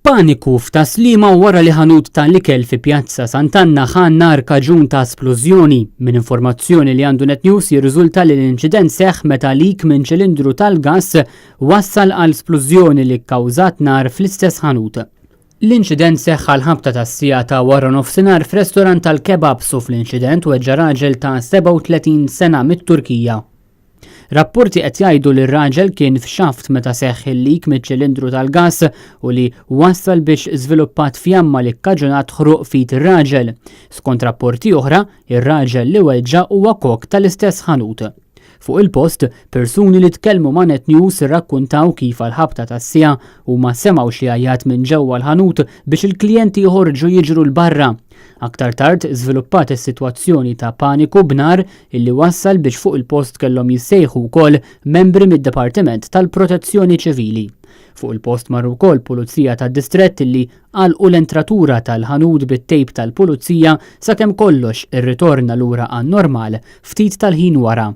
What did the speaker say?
Paniku f'Tas-Sliema wara li ħanut tal-ikel fi Pjazza Sant'Anna ħa n-nar kaġun ta' splużjoni. Minn informazzjoni li għandu Net News jirriżulta li l-inċident seħħ meta leak minn ċilindru tal-gass wassal għal splużjoni li kkawżat nar fl-istess ħanut. L-inċident seħħ għall-ħabta tas-siegħa ta' waranofsinhar f'restorant tal-kebabs u fl-inċident weġġa' raġel ta' 37 sena mit-Turkija. Rapporti qed jgħidu li r-raġel kien f'xaft meta seħħ il-leak miċ-ċilindru tal-gass u li wassal biex żviluppat fjamma li kkaġunat ħruq f'id ir-raġel. Skont rapporti oħra, ir-raġel li weġġa' huwa kok tal-istess ħanut. Fuq il-post, persuni li tkellmu ma' Net News irrakkuntaw kif għall-ħabta tas-siegħa huma semgħu xi għajjat minn ġewwa l-ħanut biex il-klijenti joħorġu jiġru 'l barra. Aktar tard żviluppat is-sitwazzjoni ta' paniku b'nar illi wassal biex fuq il-post kellhom jissejħu wkoll membri mid-Dipartiment tal-Protezzjoni Ċivili. Fuq il-post marru wkoll Pulizija tad-Distrett illi għalqu l-entratura tal-ħanut bit-tejp tal-Pulizija sakemm kollox irritorna lura għan-normal ftit tal-ħin wara.